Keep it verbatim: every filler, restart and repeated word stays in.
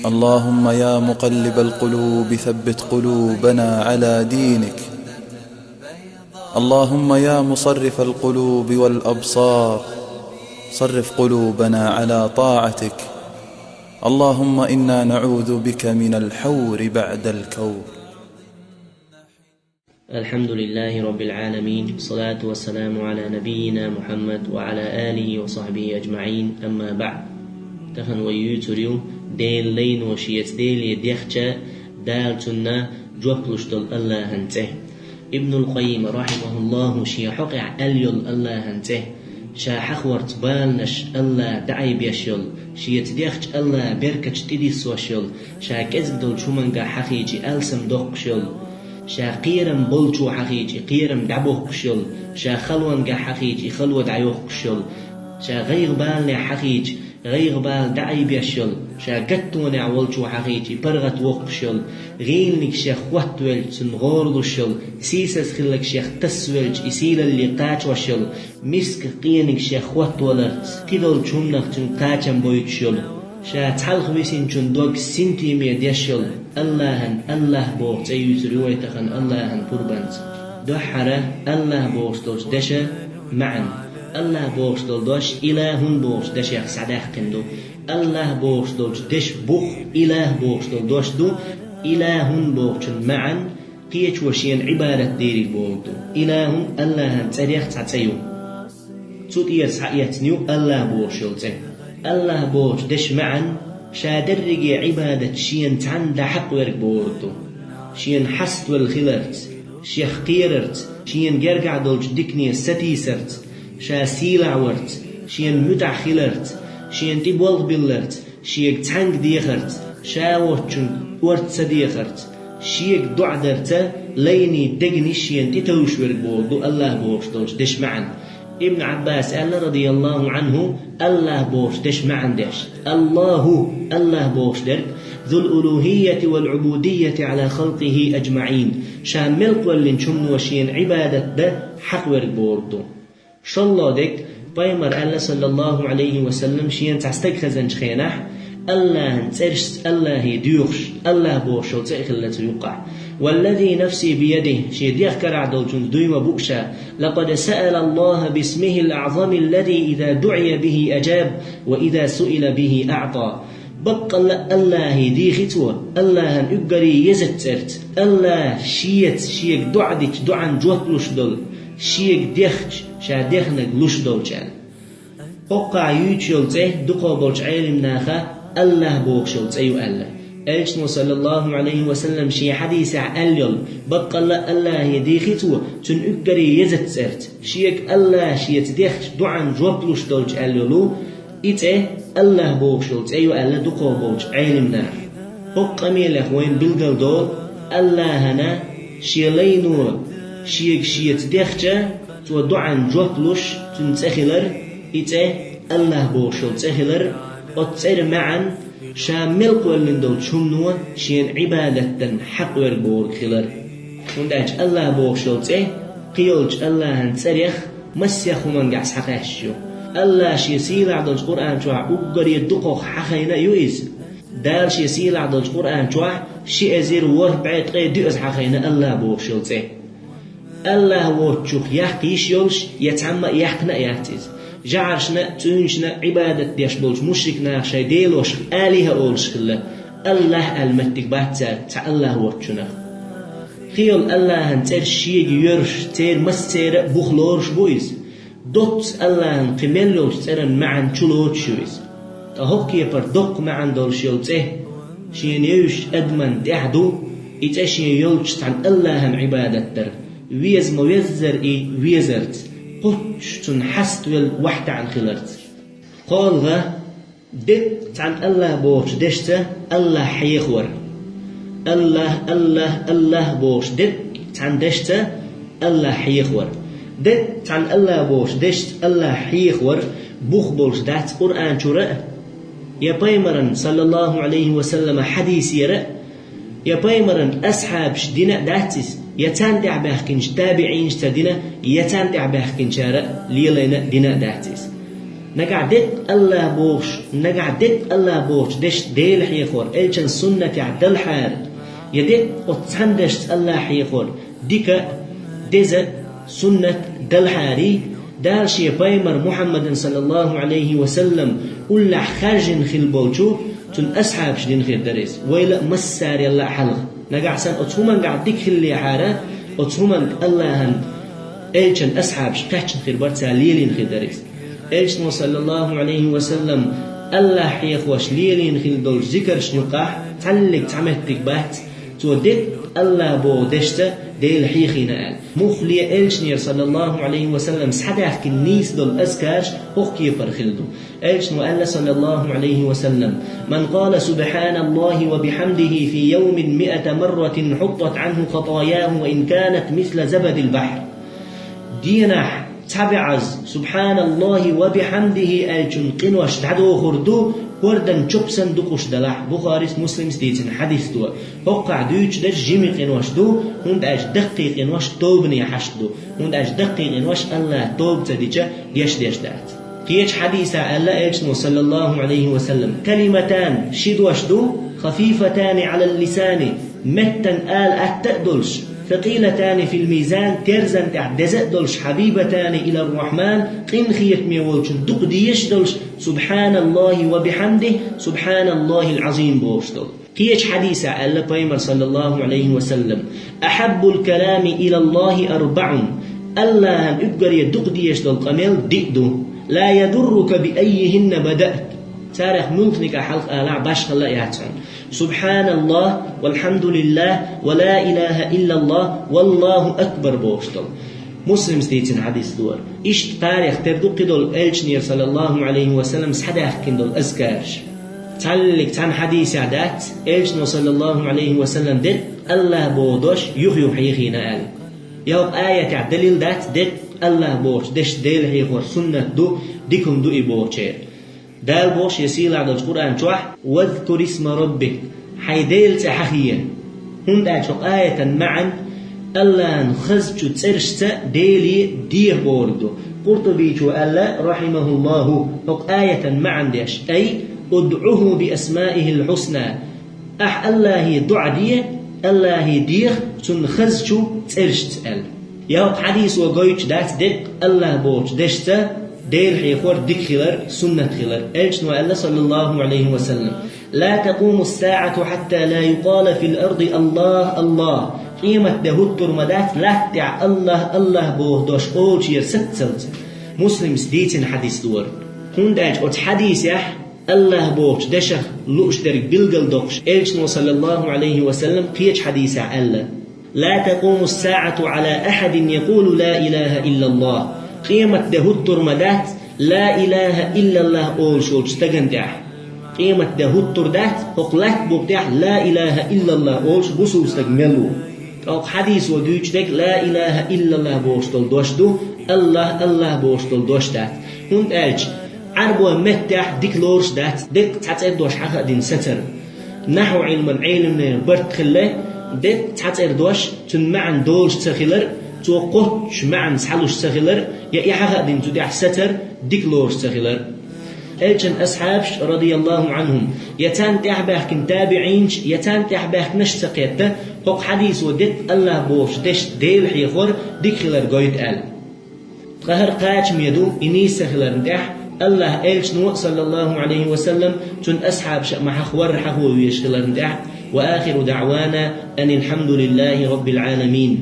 اللهم يا مقلب القلوب ثبت قلوبنا على دينك. اللهم يا مصرف القلوب والأبصار، صرف قلوبنا على طاعتك. اللهم إنا نعوذ بك من الحور بعد الكور. الحمد لله رب العالمين، والصلاة والسلام على نبينا محمد وعلى آله وصحبه أجمعين، أما بعد. Тахан вай юьйцур ю Делан лайно шеца Деле дехча, Дала цунна жоп луш долу Аллахьан цӀе. Ибнул Къаййим, рахьимахуллаху, шен хьокъехь аьлла йолу Аллахьан цӀе, ша хьахорца баланаш Аллахь даӀийбеш йолу, шеца дехча Аллахь беркаташ тӀедиссош йолу, ша кӀезиг долчу хӀумангахь хьахийча и алсам доккхуш йолу, ша кхерам болчо хьахийча и кхерам дӀабохкуш йолу, ша халонгахь хьахийча и хало дӀайохкуш йолу, ша гӀайгӀа-баланехь хьахийча гӀайгӀа-бала даӀийбеш йолу, ша гаттонехь волчо хьахийча и паргӀат воккхуш йолу, гӀийланиг шех хоттавелча цунна гӀора луш йолу, сийсаз хилларг шех тасавелча и сийлалле кхачош йолу, миска къениг шех хоттаваларца, кхидолчу хӀуманах цуьнга кхачам бойтуш йолу, ша цхьалха висинчун дог синтеме деш йолу, Аллахьан Аллахь боху цӀе юьйцур ю вай тахана Аллахьан пурбанца. Дуьххьара Аллахь бохуш долчу дешан маьӀна. Аллахь бохуш долу дош илахьун бохучу дешех схьадаьккхина ду. Аллахь бохуш долчу дешан бух илахь бохуш долу дош ду, илахьун бохучун маьӀна кхечо шена Ӏибадат дийриг бохург ду. Илахьун Аллахьан цӀерех цхьа цӀе ю. Цу тӀера схьаэцна ю Аллахь бохуш йолу цӀе. Аллахь бохучу дешан маьӀна ша дерриге Ӏибадат шена цхьанна дан хьакъ верг бохург ду. Шена хьаставелла хиларца, шех кхерарца, шена гергахь долчу дикане сатийсарца, ша сийлахь варца, шена муьтӀахь хиларца, шена тӀе болх билларца, шега цхьаьнга дехарца, ша воцчунна орца ца дехарца, шега доӀа дарца, лайний дегнаш шена тӀетовжуш верг бохург ду Аллахь бохуш долчу дешан маьӀна. Ибн Ӏаббаса аьлла, радияллаху Ӏанху, Аллахь бохучу дешан маьӀна деш: Аллаху, Аллахь бохуш дерг, зул улухӀиййати вал Ӏубудиййати Ӏала халкъихӀи ажмаӀин, ша мел кхоьллинчу хӀумано шена Ӏибадат дан хьакъ верг бохург ду. ШолгӀа дерг, пайхамара аьлла, саллаллаху Ӏалайхи ва саллам, шена цхьа стаг хезначу хенахь, Аллахьан цӀерашца Аллахье доьхуш, Аллахь бохуш йолу цӀе а хилла цу юккъахь. Валлази нафси биядихӀ, шен дегӀ карахь долчунца дуй ма бу ша, лакъад саъала Аллаха бисмихил аӀзамиллази иза дуӀия бихӀи ажаб, ва иза суила бихӀи аӀта. Баккъалла а Аллахье дийхи цо, Аллахьан уггаре езачу цӀерца, Аллахь шеца шега доӀа дича доӀан жоп луш долу, шега дехча ша дехнарг луш долчу аьлла. ХӀокхахь юьйцуш йолу цӀе дукхах болчу Ӏелимнаха Аллахь бохуш йолу цӀе ю аьлла. Элчано, саллаллаху Ӏалайхи ва саллам, шен хьадисехь аьлла йолу, баккъалла а Аллахье дийхи цо, цуьнан уггаре езачу цӀерца, шега Аллахь шеца дехча доӀан жоп луш долчу аьлла йолу, и цӀе Аллахь бохуш йолу цӀе ю аьлла дукхах болчу Ӏелимнаха. ХӀокху къамелех вайна билгал долу Аллахьана шен лайно шега шеца дехча, цо доӀан жоп луш, цуьнан цӀе хилар, и цӀе Аллахь бохуш йолу цӀе хилар, оцу цӀеран маьӀна ша мел кхоьллина долчу хӀумано шена Ӏибадат дан хьакъ верг бохург хилар. ХӀунда аьлча Аллахь бохуш йолу цӀе кхин йолчу Аллахьан цӀерех массех хӀумангахь схьакхаьчна ю. Аллахь шен сийлахь долчу Къуръан чохь уггаре дукхах хьахийна а ю иза. Дала шен сийлахь долчу Къуръан чохь ши эзар ворхӀ бӀе ткъе доьаза хьахийна Аллахь бохуш йолу цӀе. Аллахь воцчух яккха йиш йолуш я цхьамма а яьккхина а яц иза. ЖӀарашна а, цӀуьнашна а Ӏибадат деш болчу мушрикнаха шайн делошка алихӀа олуш хилла, Аллахь аьлла меттиг бац цаьрга цхьа Аллахь воцчунах. Кхин йолу Аллахьан цӀераш шега йоьрзуш, церан массеран а бух лоруш бу иза. Доцца Аллахьан кхин мел йолчу цӀеран маьӀна чулоцуш ю иза. Ткъа хӀокху кепара доккха маьӀна долуш йолу цӀе шена евзачу адаман тӀехь ду, и цӀе шен йолчу цхьана Аллахьан Ӏибадат дар, веза ма-веззара и везарца, кхоччуш цунна хьаставелла вахьтаьӀна хиларца. КхоалгӀа, дерриг цхьана Аллахь бохучу дешца Аллахь хьехавар. Аллахь, Аллахь, Аллахь бохуш дерриг цхьана дешца Аллахь хьехавар. Дерриг цхьана Аллахь бохучу дешца Аллахь хьехавар бух болуш дац Къуръан чура а, я пайхамаран, саллаллаху Ӏалайхи ва саллама, хьадисера а, я пайхамаран асхьабаш дина а дац иза, я царна тӀаьхьа баьхкинчу табиӀинаш ца дина, я царна тӀаьхьа баьхкинчара а лелайна а дина а дац иза. Нагахь деккъа АллахӀ бохуш, нагахь деккъа АллахӀ бохучу дешца Дела хьехор, элчан суннатехь далхьара, я деккъа оцу цхьана дешца АллахӀ хьехор, дика а, деза а суннат далхьарий, Дала шен пайхамар Мухьаммадан, саллаллаху Ӏалайхи ва саллам, уллехь хаьржина хилла болчу цуьнан асхьабаш дина хир дара иза, вайл а, массарел а хьалха. Нагахь санна оцу хӀумангахь дика хиллехьара, оцу хӀуманга АллахӀан элчан асхьабаш кхаьчна хир бара, цара лелийна хир дара иза. Элчано, саллаллаху Ӏалайхи ва саллам, АллахӀ хьехош лелийна хилла долчу зикаршна юкъахь цхьаллиг цхьа меттиг бац, цо деккъа АллахӀ боху дешца Дела хьийхийна аьлла. Муххале элчанера, саллаллаху Ӏалайхи ва саллам, схьадаьхкина нийса долу азкарш хӀокху кепара хилла ду. Элчано аьлла, саллаллаху Ӏалайхи ва саллам: «Ман къала субхьаналлахи ва бихьамдихи фи йовмин миата марратин хьуттат Ӏанху хатаяху ва ин канат мисла забадил бахьр». Денахь цхьа бӀозза «Субхьаналлахи ва бихьамдихи» аьллачун къинош дӀадохур ду, хӀордан чоп санна дукъуш далахь. Бухарис, Муслимс дийцина хьадис ду. ХӀокхахь дуьйцуш дерш жима къинош ду, хӀунда аьлча даккхий къинош тобане хьашт ду, хӀунда аьлча даккхий къинош АллахӀа тоба ца дича гечдеш дац. Кхечу хьадисехь аьлла элчано, саллаллаху Ӏалайхи ва саллам: «Калиматан, ши дош ду, хафифатани Ӏалал лисани, меттан ала атта а долуш, сакъилатани фил мизан, терзан тӀехь деза а долуш, хьабибатани илар рахьман, къинхетаме волчун дукха дезаш а долуш, субхьаналлахи ва бихьамдихи, субхьаналлахил Ӏазим бохуш долу». Кхечу хьадисехь аьлла пайхамар, саллаллаху Ӏалайхи ва саллам: «Ахьаббул калами илаллахи арбаӀун». АллахӀан уггаре дукха дезаш долу къамел диъ ду. «Ла ядуррука би аййихинна бадаът». Царах муьлханиг а хьалха алахь, башхалла а яц хьуна. «Субхьаналлах, валхьамдулиллах, ва ла илаха иллаллах, валлаху акбар» бохуш долу. Муслимс дийцина хьадис ду хӀара. Иштта кхарех тера ду кхидолу элчанера, саллаллаху Ӏалайхи ва саллам, схьадаьхкина долу азкарш. Цхьаллиг цхьана хьадисехь дац, элчано, саллаллаху Ӏалайхи ва саллам, дерг АллахӀ боху дош юха-юха хьийхийна аьлла. Я хӀокху аятехь далил дац, дерг АллахӀ бохучу дешца Дела хьехор суннат ду, дика хӀума ду и бохучеран. Дала боху шен сийлахь долчу Къуръан чохь: «Вазкур исма роббик», хьайн Делан цӀе хьахе. ХӀунда аьлча хӀокху аятан маьӀна АллахӀан хазачу цӀерашца Деле деха бохург ду. Къуртубичо аьлла, рахьимахуллаху, хӀокху аятан маьӀна деш: «Ай, удӀуху би асмаихил хьусна». Ахь АллахӀе доӀа де, АллахӀе деха Цуьнан хазачу цӀерашца аьлла. Я хӀокху хьадисо гойтуш дац дерг АллахӀ бохучу дешца Дела хьехор дика хилар, суннат хилар. Элчано аьлла, саллаллаху Ӏалайхи ва саллам: «Ла такъуму ссаӀату хьатта ла юкъала фил арди: „Аллах, Аллах“». Къематде хӀуттур ма дац, латта тӀехь «Аллах, Аллах» боху дош олучера саццалц. Муслимс дийцина хьадис ду хӀара. ХӀунда аьлча оцу хьадисехь АллахӀ бохучу дешах лууш дерг билгалдоккхуш, элчано, саллаллаху Ӏалайхи ва саллам, кхечу хьадисехь аьлла: «Ла такъуму ссаӀату Ӏала ахьадин якъулу ла илаха иллаллах». Къематде хӀуттур ма дац «Ла илаха иллаллах» олуш волчу стагана тӀехь. Къематде хӀуттур дац хӀокху латта букъа тӀехь «Ла илаха иллаллах» олуш бусулба стаг мел ву. Ткъа хӀокху хьадисо дуьйцуш дерг «Ла илаха иллаллах» бохуш долу дош ду, «Аллах, Аллах» бохуш долу дош дац. ХӀунда аьлча Ӏарбойн меттехь дика лоруш дац дерг цхьа цӀердош хьахаъдина сацар. Нахьу Ӏилман Ӏеламнера барт хилла, дерг цхьа цӀердош, цуьнан маьӀна долуш ца хилар, цо кхоччуш маьӀна схьалуш ца хилар, я и хьахаъдина цу тӀехь сацар дика лоруш ца хилар. Элчан асхьабаш, радияллаху Ӏанхум, я царна тӀаьхьабаьхкина табиӀинаш, я царна тӀаьхьабаьхкинарш а ца кхетта, хӀокху хьадисо дерг АллахӀ бохучу дешца Дела хьехор дика хилар гойту аьлла. Ткъа хӀара кхачаме ду, и нийса ца хиларна тӀехь, АллахӀан элчано, саллаллаху Ӏалайхи ва саллам, цуьнан асхьабаша а ма хьахварра хьахо везаш хиларна тӀехь. Ва ахиру даӀвана анил хьамдулиллахи роббил Ӏаламин.